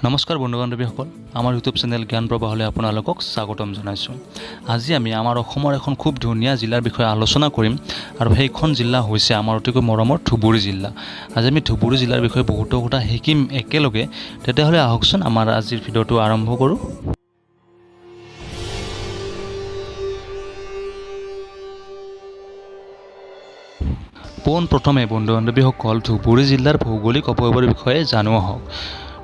নমস্কাৰ বন্ধু বান্ধৱীসকল, আমাৰ ইউটিউব চেনেল জ্ঞান প্ৰবাহলৈ আপোনালোকক স্বাগতম জনাইছোঁ। আজি আমি আমাৰ অসমৰ এখন খুব ধুনীয়া জিলাৰ বিষয়ে আলোচনা কৰিম আৰু সেইখন জিলা হৈছে আমাৰ অতিকৈ মৰমৰ ধুবুৰী জিলা। আজি আমি ধুবুৰী জিলাৰ বিষয়ে বহুতো কথা শিকিম একেলগে। তেতিয়াহ'লে আহকচোন আমাৰ আজিৰ ভিডিঅ'টো আৰম্ভ কৰোঁ। পোনপ্ৰথমে বন্ধু বান্ধৱীসকল, ধুবুৰী জিলাৰ ভৌগোলিক অৱয়ৱৰ বিষয়ে জানো আহক।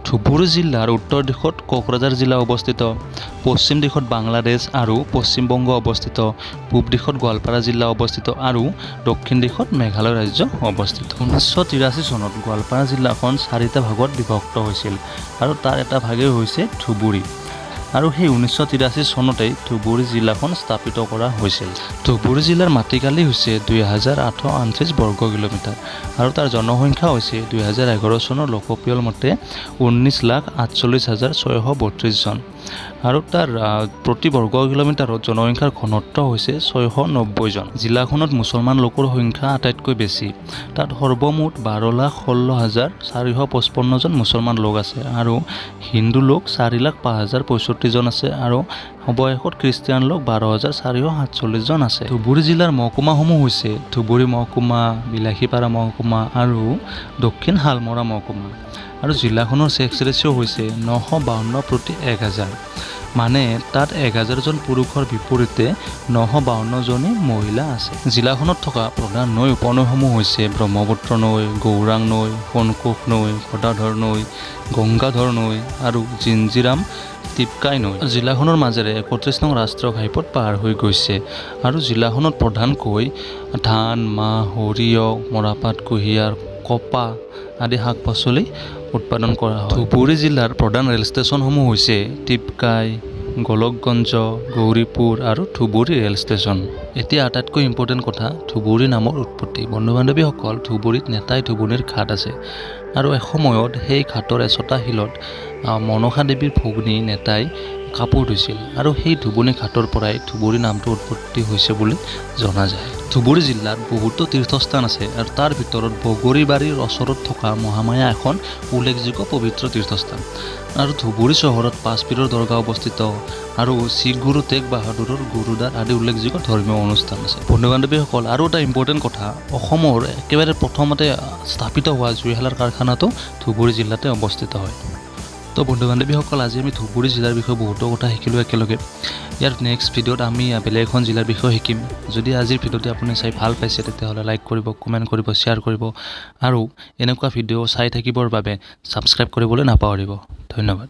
ধুবুৰী জিলাৰ উত্তৰ দিশত কোকৰাঝাৰ জিলা অৱস্থিত, পশ্চিম দিশত বাংলাদেশ আৰু পশ্চিমবংগ অৱস্থিত, পূব দিশত গোৱালপাৰা জিলা অৱস্থিত আৰু দক্ষিণ দিশত মেঘালয় ৰাজ্য অৱস্থিত। 1983 চনত গোৱালপাৰা জিলাখন চাৰিটা ভাগত বিভক্ত হৈছিল আৰু তাৰ এটা ভাগেই হৈছে ধুবুৰী আৰু সেই 1983 চনতেই ধুবুৰী জিলাখন স্থাপিত কৰা হৈছিল। ধুবুৰী জিলাৰ মাটিকালি হৈছে 2838 বৰ্গ কিলোমিটাৰ আৰু তাৰ জনসংখ্যা হৈছে 2011 চনৰ লোকপিয়ল মতে 19,48,632 জন আৰু তাৰ প্ৰতি বৰ্গ কিলোমিটাৰত জনসংখ্যাৰ ঘনত্ব হৈছে 690 জন। জিলাখনত মুছলমান লোকৰ সংখ্যা আটাইতকৈ বেছি। তাত সৰ্বমুঠ 12,16,455 জন মুছলমান লোক আছে আৰু হিন্দু লোক 4,05,065 জন আছে আৰু অৱশেষত খ্ৰীষ্টিয়ান লোক 12,447 জন আছে। ধুবুৰী জিলাৰ মহকুমাসমূহ হৈছে ধুবুৰী মহকুমা, বিলাসীপাৰা মহকুমা আৰু দক্ষিণ শালমৰা মহকুমা আৰু জিলাখনৰ ছেক্স ৰেচিঅ' হৈছে 952 প্ৰতি 1000, মানে তাত 1000 জন পুৰুষৰ বিপৰীতে 952 জনী মহিলা আছে। জিলাখনত থকা প্ৰধান নৈ উপনৈসমূহ হৈছে ব্ৰহ্মপুত্ৰ নৈ, গৌৰাং নৈ, সোণকোষ নৈ, গদাধৰ নৈ, গংগাধৰ নৈ আৰু জিঞ্জিৰাম টিপকাই নৈ। জিলাখনৰ মাজেৰে 31 নং ৰাষ্ট্ৰীয় ঘাইপথ পাৰ হৈ গৈছে আৰু জিলাখনত প্ৰধানকৈ ধান, মাহ, সৰিয়হ, মৰাপাট, কুঁহিয়াৰ, কপাহ আদি শাক পাচলি উৎপাদন কৰা হয়। ধুবুৰী জিলাৰ প্ৰধান ৰেল ষ্টেচনসমূহ হৈছে টিপকাই, গোলকগঞ্জ, গৌৰীপুৰ আৰু ধুবুৰী ৰেল ষ্টেচন। এতিয়া আটাইতকৈ ইম্পৰ্টেণ্ট কথা, ধুবুৰী নামৰ উৎপত্তি। বন্ধু বান্ধৱীসকল, ধুবুৰীত নেতাই ধুবুৰীৰ ঘাট আছে আৰু এসময়ত সেই ঘাটৰ এচটা শিলত মনসা দেৱীৰ ভগ্নী নেতাই কাপোৰ ধুইছিল আৰু সেই ধুবুনী ঘাটৰ পৰাই ধুবুৰী নামটো উৎপত্তি হৈছে বুলি জনা যায়। ধুবুৰী জিলাত বহুতো তীৰ্থস্থান আছে আৰু তাৰ ভিতৰত বগৰীবাৰীৰ ওচৰত থকা মহামায়া এখন উল্লেখযোগ্য পবিত্ৰ তীৰ্থস্থান আৰু ধুবুৰী চহৰত পাঁচপীৰৰ দৰগাহ অৱস্থিত আৰু শিখ গুৰু টেগ বাহাদুৰৰ গুৰুদ্বাৰ আদি উল্লেখযোগ্য ধৰ্মীয় অনুষ্ঠান আছে। বন্ধু বান্ধৱীসকল, আৰু এটা ইম্পৰ্টেণ্ট কথা, অসমৰ একেবাৰে প্ৰথমতে স্থাপিত হোৱা জুইশালাৰ কাৰখানাটো ধুবুৰী জিলাতে অৱস্থিত হয়। তো বন্ধু বান্ধৱীসকল, আজি আমি ধুবুৰী জিলাৰ বিষয়ে বহুতো কথা শিকিলোঁ একেলগে। ইয়াৰ নেক্সট ভিডিঅ'ত আমি বেলেগ এখন জিলাৰ বিষয়ে শিকিম। যদি আজিৰ ভিডিঅ'টো আপুনি চাই ভাল পাইছে তেতিয়াহ'লে লাইক কৰিব, কমেণ্ট কৰিব, শ্বেয়াৰ কৰিব আৰু এনেকুৱা ভিডিঅ' চাই থাকিবৰ বাবে ছাবস্ক্ৰাইব কৰিবলৈ নাপাহৰিব। ধন্যবাদ।